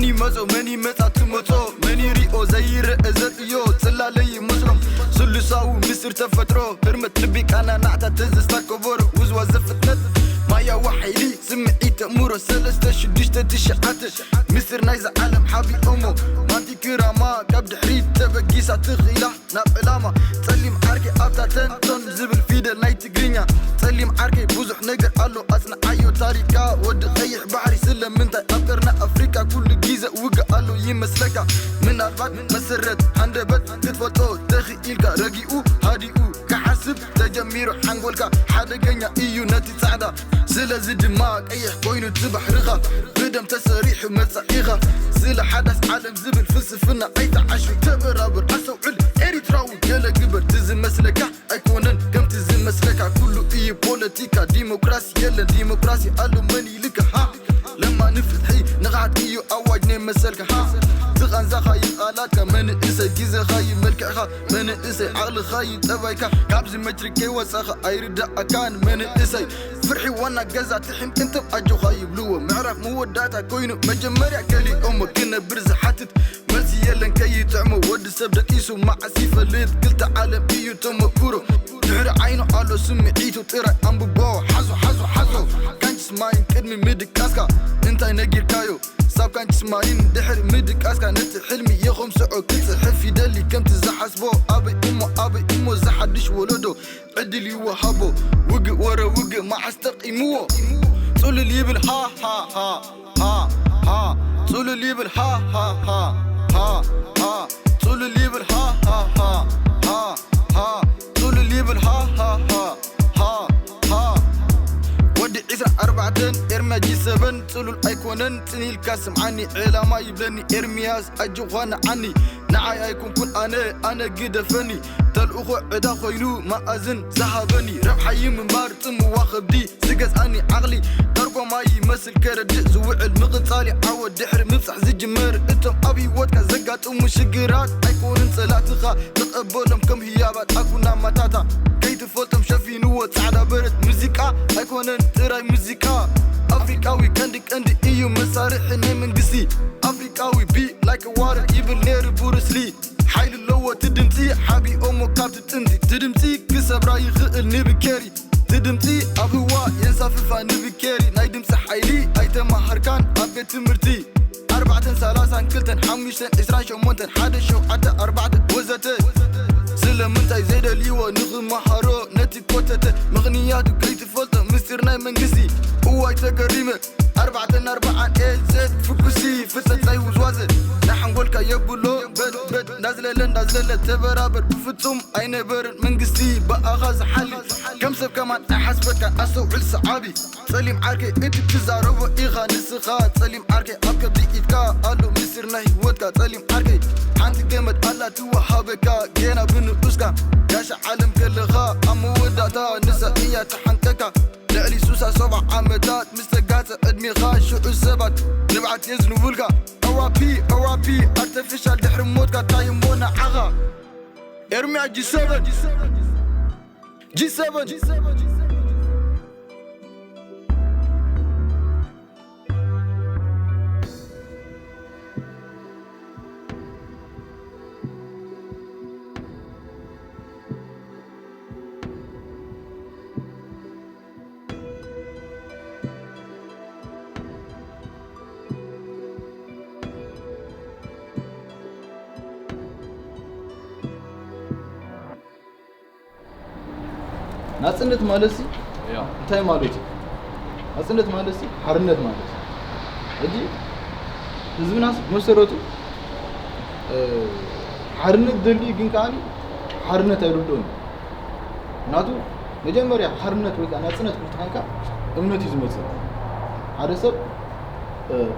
ይመጾ መን ይመጻ ትመጾ መን ይሪኦ ዘይርእ ዘርእዮ ጽላለይ ይመስሎም ስሉሳዊ ምስር ተፈጥሮ ህርመት ልቢ ቃና ናዕታ ትዝስታ ከበሮ ውዝዋዘ ፍጥነት ማያዊ ሓይሊ ስምዒት ተእምሮ ሰለስተ ሽዱሽተ ትሽዓተ ምስር ናይዛ ዓለም ሓቢኦሞ ማንቲ ክራማ ካብ ድሕሪት ተበጊሳ ትኽኢላ ናብ ዕላማ ጸሊም ዓርከይ ኣብታ ተንቶን ዝብል ፊደል ናይ ትግርኛ ጸሊም ዓርከይ ብዙሕ ነገር ኣሎ ኣጽንዓዮ ታሪካ ወዲ ቀይሕ ባሕሪ ስለምንታይ ኣብ ቀርኒ ኣፍሪካ ኩሉ ግዜ ውግእ ኣሎ ይመስለካ ምናልባት መሰረት ሃንደበት ክትፈልጦ ተኽኢልካ ረጊኡ ሃዲኡ ክሓስብ ተጀሚሩ ሓንጎልካ ሓደገኛ እዩ ነቲ ጻዕዳ ስለዚ ድማ ቀይሕ ኮይኑ እቲ ባሕርኻ ብደም ተሰሪሑ መጻኢኻ ስለ ሓዳስ ዓለም ዝብል ፍልስፍና ኣይተዓሹ ተበራብር ኣስተውዕል ኤሪትራዊ ገለ ግበር ትዝመስለካ ኣይኮነን ከምቲ ዝመስለካ ኩሉ እዩ ፖለቲካ ዲሞክራሲ የለን ዲሞክራሲ ኣሎ መን ይልካ ሃ ለማ ንፍትሒ ንቕሓት እዩ ኣዋጅ ናይ መሰልካ ሃ ዝቓንዛኻ ይቓላትካ መንእሰይ ግዜኻ ይመልክዕኻ መንእሰይ ዓቕልኻ ይጠባይካ ካብዚ መትሪክ ከይወፃኻ ኣይርዳእካን መንእሰይ ፍርሒ ዋና ገዛ ትሕም ቅንጥብ ኣጆኻ ይብልዎ ምዕራፍ መወዳእታ ኮይኑ መጀመርያ ገሊኦሞ ክነብር ዝሓትት መልሲ የለን ከይጥዕሞ ወዲ ሰብ ደቂሱ መዓስ ይፈልጥ ክልተ ዓለም እዩ ተመኩሮ ድሕሪ ዓይኑ ኣሎ ስምዒቱ ጥራይ ኣንብቦ ሓዞ ሓዞ ሓዞ ካንችስ ማይን ቅድሚ ምድቃስካ እንታይ ነጊርካዮ ሳብ ካንችስ ማይን ድሕሪ ምድቃስካ ነቲ ሕልሚ የኸምስዖ ክጽሕፍ ይደሊ ከምቲ ዝሓስቦ ኣበይ እሞ ኣበይ እሞ ዝሓድሽ ወለዶ ዕድል ይወሃቦ ውግእ ወረ ውግእ መዓስ ጠቂምዎ ጽሉል ይብል ሃ ሃ ሃ ሃ ሃ ጽሉል ይብል ሃ ሃ ሃ ሃ ሃ ጽሉል ይብል ሃ ሃ ሃ ሃ ሃ ጽሉል ይብል ሃ ሃ ሃ ሃ ሃ ወዲ ዕስራን ኣርባዕተን ኤርምያ ጂ ሰበን ጽሉል ኣይኮነን ጽን ኢልካ ስምዓኒ ዕላማ ይብለኒ ኤርምያስ ኣጆኻ ንዓኒ ንዓይ ኣይኮንኩን ኣነ ኣነ ግደፈኒ ተልእኾ ዕዳ ኮይኑ መኣዝን ዝሃበኒ ረብሓ ይምንባር ጽምዋ ከብዲ ዝገዝኣኒ ዓቕሊ ተርጎማ ይመስል ከረድእ ዝውዕል ምቕጻል ይዓወት ድሕሪ ምብጻሕ ዝጅመር እቶም ኣብ ህይወትካ ዘጋጥሙ ሽግራት ኣይኮኑን ጸላትኻ ተቐበሎም ከም ህያባት ኣኩና ማታታ ከይትፈልጦም ሸፊንዎ ጻዕዳ በረት ሙዚቃ ኣይኮነን ጥራይ ሙዚቃ ኣፍሪቃዊ ቀንዲ ቀንዲ እዩ መሳርሒ ናይ መንግስቲ ኣፍሪቃዊ ቢ like water ይብል ነይሩ ብሩስሊ ሓይሊ ኣለዎ እቲ ድምፂ ሓቢኦሞ ካብቲ ጥንቲ እቲ ድምፂ ክሰብራ ይኽእል ንብኬሪ እቲ ድምፂ ኣብ ህዋ የንሳፍፋ ንብኬሪ ናይ ድምፂ ሓይሊ ኣይተማሃርካን ኣብ ቤት ትምህርቲ ኣርባዕተን ሰላሳን ክልተን ሓሙሽተን ዕስራን ሸሞንተን ሓደ ሸውዓተ ኣርባዕተ ወዘተ ስለምንታይ ዘይደልይዎ ንኽመሃሮ ነቲ ኮተተ ምኽንያቱ ከይትፈልጦ ምስጢር ናይ መንግስቲ እዋይ ተገሪመ ኣርባዕተን ኣርባዓን ኤዘት ፍኩሲ ፍጥነት ናይ ውዝዋዘ ንሓንጎልካ የብሎ በድበድ እንዳዝለለ እንዳዝለለ ተበራበር ብፍጹም ኣይነበርን መንግስቲ ብኣኻ ዝሓሊ ከም ሰብ ከማን ኣይሓስበካን ኣስተውዕል ሰዓቢ ጸሊም ዓርከይ እቲ ትዛረቦ ኢኻ ንስኻ ጸሊም ዓርከይ ኣብ ከብዲ ኢድካ ኣሎ ምስጢር ናይ ህይወትካ ጸሊም ዓርከይ ሓንቲ ገመድ ኣላ ትወሃበካ ጌና ብንኡስካ ጋሻ ዓለም ከለኻ ኣብ መወዳእታ ንሳ እያ ትሓንቀካ ልዕሊ ሱሳ ሰብዓ ዓመታት ምስ ተጋጸ ዕድሜኻ ሽዑ ሰባት ንብዓት የዝንቡልካ ኦራፒ ኦራፒ ኣርተፊሻል ድሕሪ ሞትካ ታይሞ ንዓኻ ኤርምያ ጂ ሰቨን ጂ ሰቨን ናጽነት ማለት ሲ ያው እንታይ ማለት እዩ? ናጽነት ማለት ሲ ሓርነት ማለት እዩ። ሕጂ ህዝብናስ መሰረቱ ሓርነት ደልዩ ግን ከዓኒ ሓርነት ኣይርድኦን እዩ። ምክንያቱ መጀመርያ ሓርነት ወይ ከዓ ናፅነት ክትብል ከለካ እምነት እዩ ዝመፅእ። ሓደ ሰብ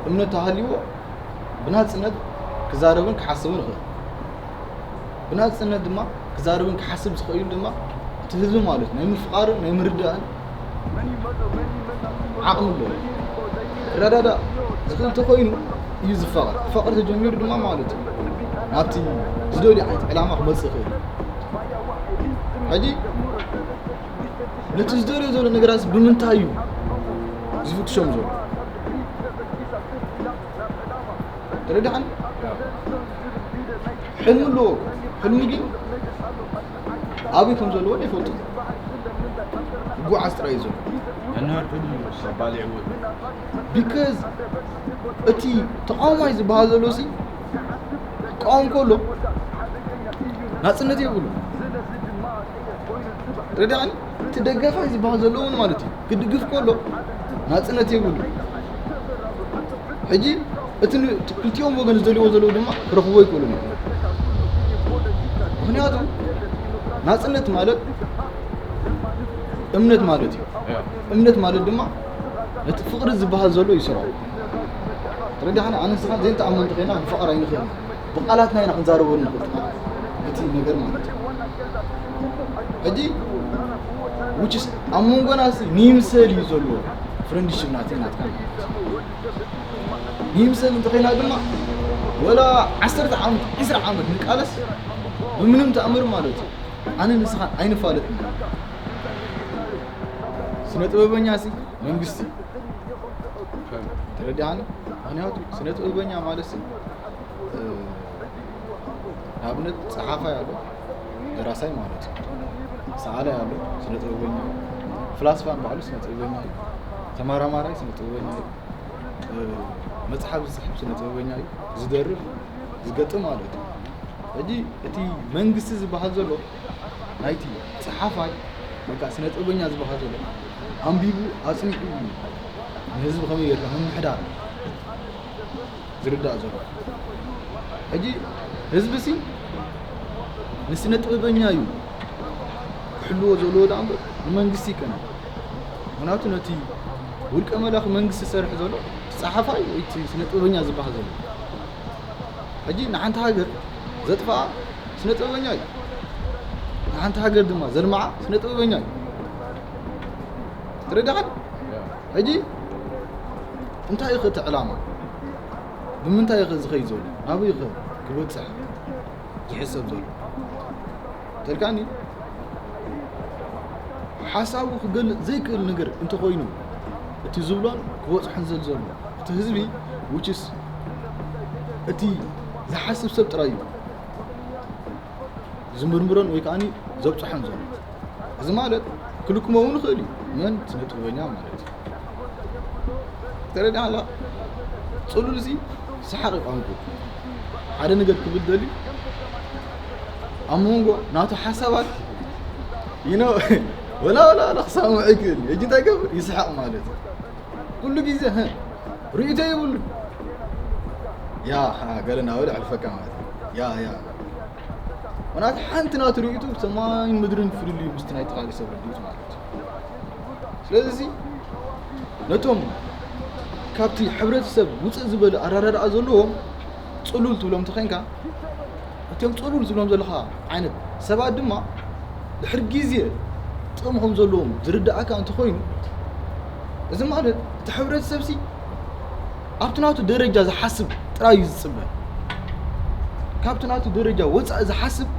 እምነት ተሃልይዎ ብናፅነት ክዛረብን ክሓስብን ይኽእል። ብናፅነት ድማ ክዛረብን ክሓስብ ዝኽእል ድማ እቲ ህዝቢ ማለት ናይ ምፍቓርን ናይ ምርዳእን ዓቕሚ ኣለዎ። ክረዳዳእ ዝኽእል ተኾይኑ እዩ ዝፋቐር። ክፋቐር ተጀሚሩ ድማ ማለት እዩ ናብቲ ዝደልዮ ዓይነት ዕላማ ክመፅእ ይኽእል። ሕጂ ነቲ ዝደልዮ ዘሎ ነገራት ብምንታይ እዩ ዝፍትሾም ዘሎ? ረዳዕን ሕልሚ ኣለዎ። ሕልሚ ግን ኣበይ ከም ዘለዎ ኣይፈልጡን። ይጓዓዝ ጥራይ እዩ ዘሎ። ነንህር ሕልሚ ባሊዕዎ። ቢካዝ እቲ ተቃዋማይ ዝበሃል ዘሎ ሲ ክቃወም ከሎ ናፅነት የብሉ። ረዳዕን እቲ ደጋፋይ ዝበሃል ዘሎ እውን ማለት እዩ ክድግፍ ከሎ ናፅነት የብሉ። ሕጂ እቲ ን- ክልቲኦም ወገን ዝደልይዎ ዘለዉ ድማ ክረኽብዎ ይክእሉ እዮም። ምክንያቱ ናፅነት ማለት እምነት ማለት እዩ። እምነት ማለት ድማ ነቲ ፍቕሪ ዝበሃል ዘሎ ይሰርዖ። ተረዳሕና? ኣነ ንስኻ ዘይንተኣመንቲ ኮይና ንፍቐር ኣይንኽእል። ብቃላትና ኢና ክንዛረቦ ንኽእል እቲ ነገር ማለት እዩ። ሕጂ ውችስ ኣብ መንጎና ሲ ንይምሰል እዩ ዘሎ ፍረንድሽፕ ናተይ ናትካ ይምሰል እንተኾይና ድማ ወላ ዓሰርተ ዓመት ዒስራ ዓመት ንቃለስ ብምንም ተኣምር ማለት እዩ ኣነ ንስኻን ኣይንፋለጥን። ስነ ጥበበኛ ሲ መንግስቲ ተረዲኣኒ። ምክንያቱ ስነ ጥበበኛ ማለት ሲ ንኣብነት ፀሓፋይ ኣሎ፣ ደራሳይ ማለት እዩ። ሰዓላይ ኣሎ፣ ስነ ጥበበኛ እዩ። ፍላስፋን ባዕሉ ስነ ጥበበኛ እዩ። ተመራማራይ ስነ ጥበበኛ እዩ። መፅሓፍ ዝፅሕፍ ስነ ጥበበኛ እዩ። ዝደርፍ ዝገጥም ማለት እዩ። ሕጂ እቲ መንግስቲ ዝበሃል ዘሎ ናይቲ ፀሓፋይ በቃ ስነ ጥበበኛ ዝበሃል ዘሎ ኣንቢቡ ኣፅኒዑ ንህዝቢ ከመይ ጌርካ ምምሕዳር ዝርዳእ ዘሎ። ሕጂ ህዝቢ ሲ ንስነ ጥበበኛ እዩ ክሕልዎ ዘለዎ ደኣ እምበር ንመንግስቲ ይከነ። ምክንያቱ ነቲ ውልቀ መላኺ መንግስቲ ዝሰርሕ ዘሎ እቲ ፀሓፋይ ወይ እቲ ስነ ጥበበኛ ዝበሃል ዘሎ ሕጂ ንሓንቲ ሃገር ዘጥፍኣ ስነ ጥበበኛ እዩ። ንሓንቲ ሃገር ድማ ዘልምዓ ስነ ጥበበኛ እዩ። ተረዳእካኒ? ሕጂ እንታይ እዩ እቲ ዕላማ? ብምንታይ እዩ ዝኸይድ ዘሎ? ናበይ እዩ ክበፅሕ ዝሕሰብ ዘሎ? ተልካኒ ሓሳቡ ክገልፅ ዘይክእል ነገር እንተኾይኑ እቲ ዝብሎን ክበፅሖን ዘል ዘሎ እቲ ህዝቢ ውችስ እቲ ዝሓስብ ሰብ ጥራይ እዩ ዝምርምሮን ወይ ከዓኒ ዘብፅሖን ዘሎ። እዚ ማለት ክልክሞ እውን ይኽእል እዩ። መን ስነ ጥበበኛ ማለት እዩ። ተረዲኣላ? ፅሉል እዚ ሰሓቕ ቋንቁ ሓደ ነገር ክብል ደልዩ ኣብ መንጎ ናቱ ሓሳባት ይኖ ወላ ወላ ወላ ክሳምዑ ይክእል እዩ። ሕጂ እንታይ ገብር ይስሓቕ ማለት እዩ። ኩሉ ግዜ ህ ርእይቶ የብሉ። ያ ሃ ገለ እናበለ ሕልፈካ ማለት እዩ። ያ ያ ምናት ሓንቲ ናቱ ርእይቶ ሰማይን ምድርን ፍልልዩ ምስቲ ናይ ተኻሊ ሰብ ርእይቶ ማለት እዩ። ስለዚ ነቶም ካብቲ ሕብረተሰብ ውፅእ ዝበለ ኣረዳድኣ ዘለዎም ፅሉል ትብሎም ተኸንካ እቶም ፅሉል ዝብሎም ዘለኻ ዓይነት ሰባት ድማ ድሕሪ ግዜ ጥቕሚ ከም ዘለዎም ዝርዳእካ እንተኾይኑ እዚ ማለት እቲ ሕብረተሰብ ሲ ኣብቲ ናቱ ደረጃ ዝሓስብ ጥራይ እዩ ዝፅበ። ካብቲ ናቱ ደረጃ ወፃኢ ዝሓስብ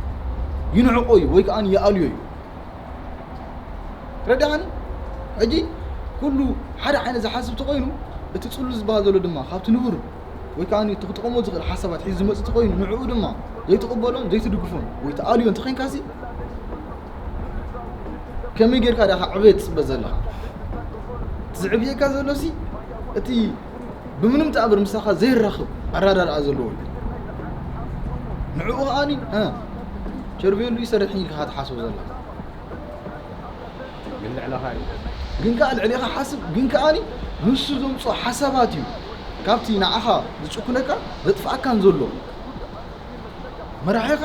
ይንዕቆ እዩ ወይ ከዓ ይኣልዮ እዩ። ረዳእኒ ሕጂ ኩሉ ሓደ ዓይነት ዝሓስብ ተኮይኑ እቲ ፅሉ ዝበሃል ዘሎ ድማ ካብቲ ንቡር ወይ ከዓ እቲ ክጠቕሞ ዝኽእል ሓሳባት ሒዙ ዝመፅእ ተኮይኑ ንዕኡ ድማ ዘይትቕበሎን ዘይትድግፎን ወይ ትኣልዮ እንተኮይንካሲ ከመይ ጌርካ ዳኻ ዕብየት ትፅበ ዘለኻ? እቲ ዝዕብየካ ዘሎሲ እቲ ብምንም ተኣምር ምሳኻ ዘይራኽብ ኣራዳድኣ ዘለዎ እዩ። ንዕኡ ከዓኒ ቸርቤሉ ይሰርሕ ኢልካ ትሓስቦ ዘለኻ። ግን ልዕለኻ እዩ። ግን ከዓ ልዕሌኻ ሓስብ ግን ከዓኒ ንሱ ዘምፅኦ ሓሳባት እዩ ካብቲ ንዓኻ ዝጭኩነካ ዘጥፍኣካን ዘሎ መራሒኻ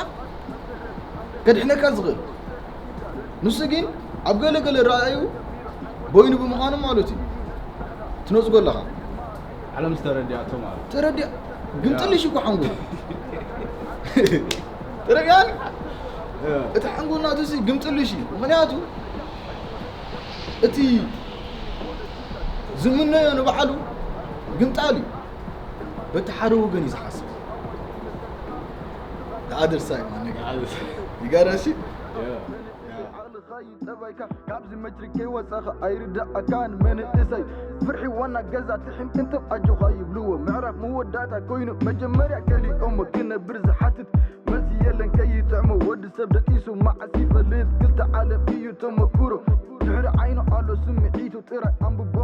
ከድሕነካ ዝኽእል። ንሱ ግን ኣብ ገለ ገለ ረኣዩ በይኑ ብምዃኑ ማለት እዩ ትነፅጎ ኣለኻ። ዓለም ዝተረዲኣቶ ማለት ተረዲኣ ግምጥልሽ እኮ ሓንጎል ተረዲኣኒ። እቲ ሓንጎል ናቱ ሲ ግምጥልሽ እዩ። ምክንያቱ እቲ ዝምነዮ ንባዕሉ ግምጣል እዩ። በቲ ሓደ ወገን እዩ ዝሓስብ። The other side ማለት ነገር ይጋራ ሲ ጠባይካ ካብዚ መትሪክ ከይወፃኻ ኣይርዳእካን መንእሰይ። ፍርሒ ዋና ገዛ ትሕም ቅንጥብ ኣጆኻ ይብልዎ። ምዕራፍ መወዳእታ ኮይኑ መጀመርያ ከሊኦሞ ክነብር ዝሓትት መልሲ የለን ከይጥዕሞ። ወዲ ሰብ ደቂሱ መዓስ ይፈልጥ? ክልተ ዓለም እዩ ተመኩሮ። ድሕሪ ዓይኑ ኣሎ ስምዒቱ ጥራይ ኣንብቦ።